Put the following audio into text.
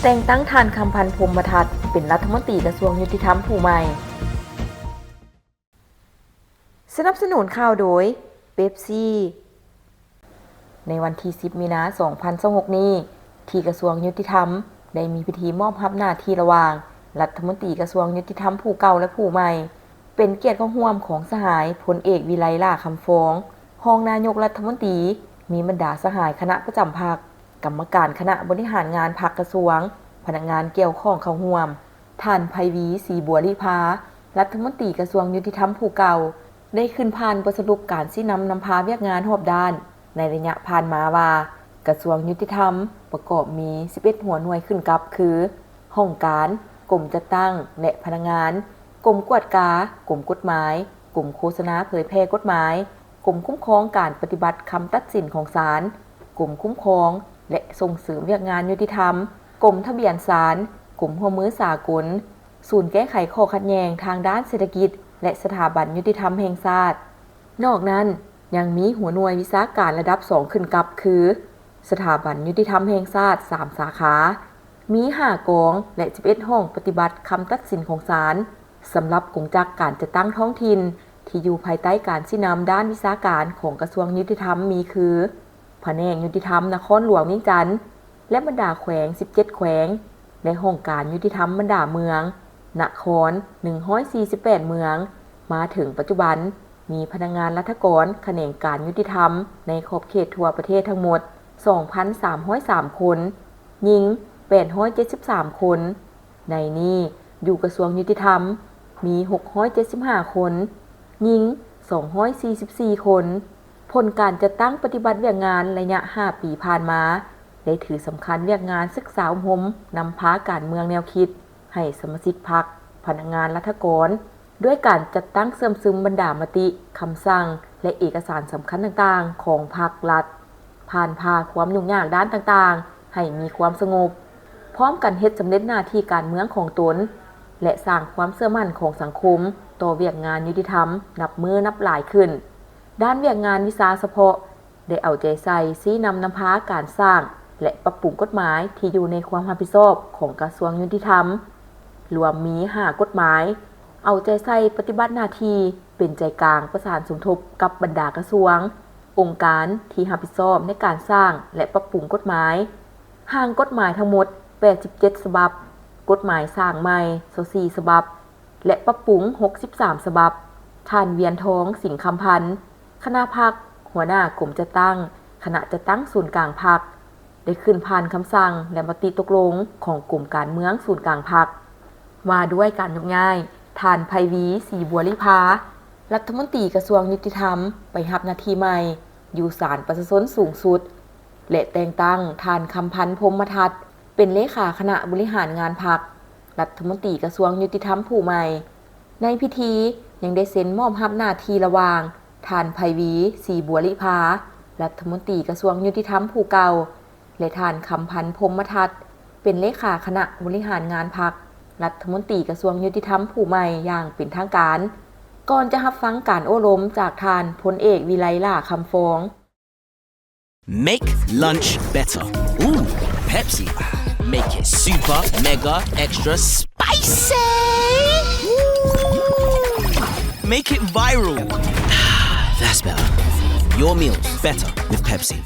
ແຕ່ງຕັ້ງທ່ານ ຄຳພັນ ພົມມະທັດ ເປັນລັດຖະມົນຕີກະຊວງຍຸຕິທຳຜູ້ໃໝ່. ສະໜັບສະໜູນຂ່າວໂດຍ ເປັບຊີ. ໃນວັນທີສິບ ມີນາ ສອງພັນຊາວຫົກນີ້, ທີ່ກະຊວງຍຸຕິທຳໄດ້ມີພິທີມອບຮັບໜ້າທີ່ລະຫວ່າງລັດຖະມົນຕີກະຊວງຍຸຕິທຳຜູ້ເກົ່າ ແລະ ຜູ້ໃໝ່, ເປັນກຽດເຂົ້າຮ່ວມຂອງສະຫາຍ ພົນເອກ ວິໄລ ຫຼ້າຄຳຟອງ, ຮອງນາຍົກລັດຖະມົນຕີ, ມີບັນດາສະຫາຍຄະນະປະຈຳພັກ, ກຳມະການຄະນະບໍລິຫານງານພັກກະຊວງ, ພະນັກງານກ່ຽວຂ້ອງເຂົ້າຮ່ວມ. ທ່ານ ໄພວີ ສີບົວລິພາ, ລັດຖະມົນຕີກະຊວງຍຸຕິທຳຜູ້ເກົ່າ, ໄດ້ຂຶ້ນຜ່ານບົດສະຫຼຸບການຊີ້ນຳນຳພາວຽກງານຮອບດ້ານໃນໄລຍະຜ່ານມາວ່າ, ກະຊວງຍຸຕິທຳປະກອບມີສິບເອັດຫົວໜ່ວຍຂຶ້ນກັບຄື ຫ້ອງການ, ກົມຈັດຕັ້ງ ແລະ ພະນັກງານ, ກົມກວດກາ, ກົມກົດໝາຍ, ກົມໂຄສະນາເຜີຍແຜ່ກົດໝາຍ, ກົມຄຸ້ມຄອງການປະຕິບັດຄຳຕັດສິນຂອງສານ, ກົມຄຸ້ມຄອງ ແລະ ສົ່ງເສີມວຽກງານຍຸຕິທຳ, ກົມທະບຽນສານ, ກົມຮ່ວມມືສາກົນ, ສູນແກ້ໄຂຂໍ້ຂັດແຍ່ງທາງດ້ານເສດຖະກິດ ແລະ ສະຖາບັນຍຸຕິທຳແຫ່ງຊາດ. ນອກນັ້ນ, ຍັງມີຫົວໜ່ວຍວິຊາການລະດັບສອງຂຶ້ນກັບຄື ສະຖາບັນຍຸຕິທຳແຫ່ງຊາດສາມສາຂາ, ມີຫ້າກອງ ແລະ ສິບເອັດຫ້ອງປະຕິບັດຄຳຕັດສິນຂອງສານ. ສຳລັບກົງຈັກການຈັດຕັ້ງທ້ອງຖິ່ນທີ່ຢູ່ພາຍໃຕ້ການຊີ້ນຳດ້ານວິຊາການຂອງກະຊວງຍຸຕິທຳມີຄື ພະແນກຍຸຕິທຳນະຄອນຫຼວງວຽງຈັນ ແລະ ບັນດາແຂວງສິບເຈັດແຂວງ ແລະ ຫ້ອງການຍຸຕິທຳບັນດາເມືອງ, ນະຄອນ ໜຶ່ງຮ້ອຍສີ່ສິບແປດເມືອງ. ມາເຖິງປັດຈຸບັນ, ມີພະນັກງານລັດຖະກອນຂະແໜງການຍຸຕິທຳໃນຂອບເຂດທົ່ວປະເທດທັງໝົດ ສອງພັນສາມຮ້ອຍສາມຄົນ, ຍິງ ແປດຮ້ອຍເຈັດສິບສາມຄົນ. ໃນນີ້, ຢູ່ກະຊວງຍຸຕິທຳ ມີ ຫົກຮ້ອຍເຈັດສິບຫ້າຄົນ, ຍິງ ສອງຮ້ອຍສີ່ສິບສີ່ຄົນ. ຜົນການຈັດຕັ້ງປະຕິບັດວຽກງານໄລຍະຫ້າປີຜ່ານມາ ໄດ້ຖືສຳຄັນວຽກງານສຶກສາອົບຮົມນຳພາການເມືອງແນວຄິດໃຫ້ສະມາຊິກພັກ, ພະນັກງານລັດຖະກອນ, ດ້ວຍການຈັດຕັ້ງເຊື່ອມຊຶມບັນດາມະຕິ, ຄຳສັ່ງ ແລະ ເອກະສານສຳຄັນຕ່າງໆຂອງພັກລັດ, ຜ່ານຜ່າຄວາມຫຍຸ້ງຍາກດ້ານຕ່າງໆໃຫ້ມີຄວາມສະຫງົບ, ພ້ອມກັນເຮັດສຳເລັດໜ້າທີ່ການເມືອງຂອງຕົນ ແລະ ສ້າງຄວາມເຊື່ອໝັ້ນຂອງສັງຄົມຕໍ່ວຽກງານຍຸຕິທຳນັບມື້ນັບຫຼາຍຂຶ້ນ. ດ້ານວຽກງານວິຊາສະເພາະ ໄດ້ເອົາໃຈໃສ່ຊີ້ນຳນຳພາການສ້າງ ແລະ ປັບປຸງກົດໝາຍທີ່ຢູ່ໃນຄວາມຮັບຜິດຊອບຂອງກະຊວງຍຸຕິທຳ, ລວມມີຫ້າກົດໝາຍ, ເອົາໃຈໃສ່ປະຕິບັດໜ້າທີ່ເປັນໃຈກາງປະສານສົມທົບກັບບັນດາກະຊວງ, ອົງການທີ່ຮັບຜິດຊອບໃນການສ້າງ ແລະ ປັບປຸງກົດໝາຍ. ຮ່າງກົດໝາຍທັງໝົດ ແປດສິບເຈັດສະບັບ, ກົດໝາຍສ້າງໃໝ່ ຊາວສີ່ສະບັບ ແລະ ປັບປຸງ ຫົກສິບສາມສະບັບ. ທ່ານ ວຽນທອງ ສິງຄຳພັນ, ຄະນະພັກ, ຫົວໜ້າກົມຈັດຕັ້ງ, ຄະນະຈັດຕັ້ງສູນກາງພັກ, ໄດ້ຂຶ້ນຜ່ານຄຳສັ່ງ ແລະ ມະຕິຕົກລົງຂອງກົມການເມືອງສູນກາງພັກ ວ່າດ້ວຍການຍົກຍ້າຍທ່ານ ໄພວີ ສີບົວລິພາ, ລັດຖະມົນຕີກະຊວງຍຸຕິທຳ ໄປຮັບໜ້າທີ່ໃໝ່ຢູ່ສານປະຊາຊົນສູງສຸດ ແລະ ແຕ່ງຕັ້ງທ່ານ ຄຳພັນ ພົມມະທັດ ເປັນເລຂາຄະນະບໍລິຫານງານພັກ, ລັດຖະມົນຕີກະຊວງຍຸຕິທຳຜູ້ໃໝ່. ໃນພິທີຍັງໄດ້ເຊັນມອບຮັບໜ້າທີ່ລະຫວ່າງ ທ່ານ ໄພວີ ສີບົວລິພາ, ລັດຖະມົນຕີກະຊວງຍຸຕິທຳຜູ້ເກົ່າ ແລະ ທ່ານ ຄຳພັນ ພົມມະທັດ ເປັນເລຂາຄະນະບໍລິຫານງານພັກ, ລັດຖະມົນຕີກະຊວງຍຸຕິທຳຜູ້ໃໝ່ຢ່າງເປັນທາງການ, ກ່ອນຈະຮັບຟັງການໂອ້ລົມຈາກທ່ານ ພົນເອກ ວິໄລ ຫຼ້າຄຳຟອງ. Make lunch better. Ooh, Pepsi. Make it super, mega, extra spicy. Ooh. Make it viral. That's better. Your meals better with Pepsi.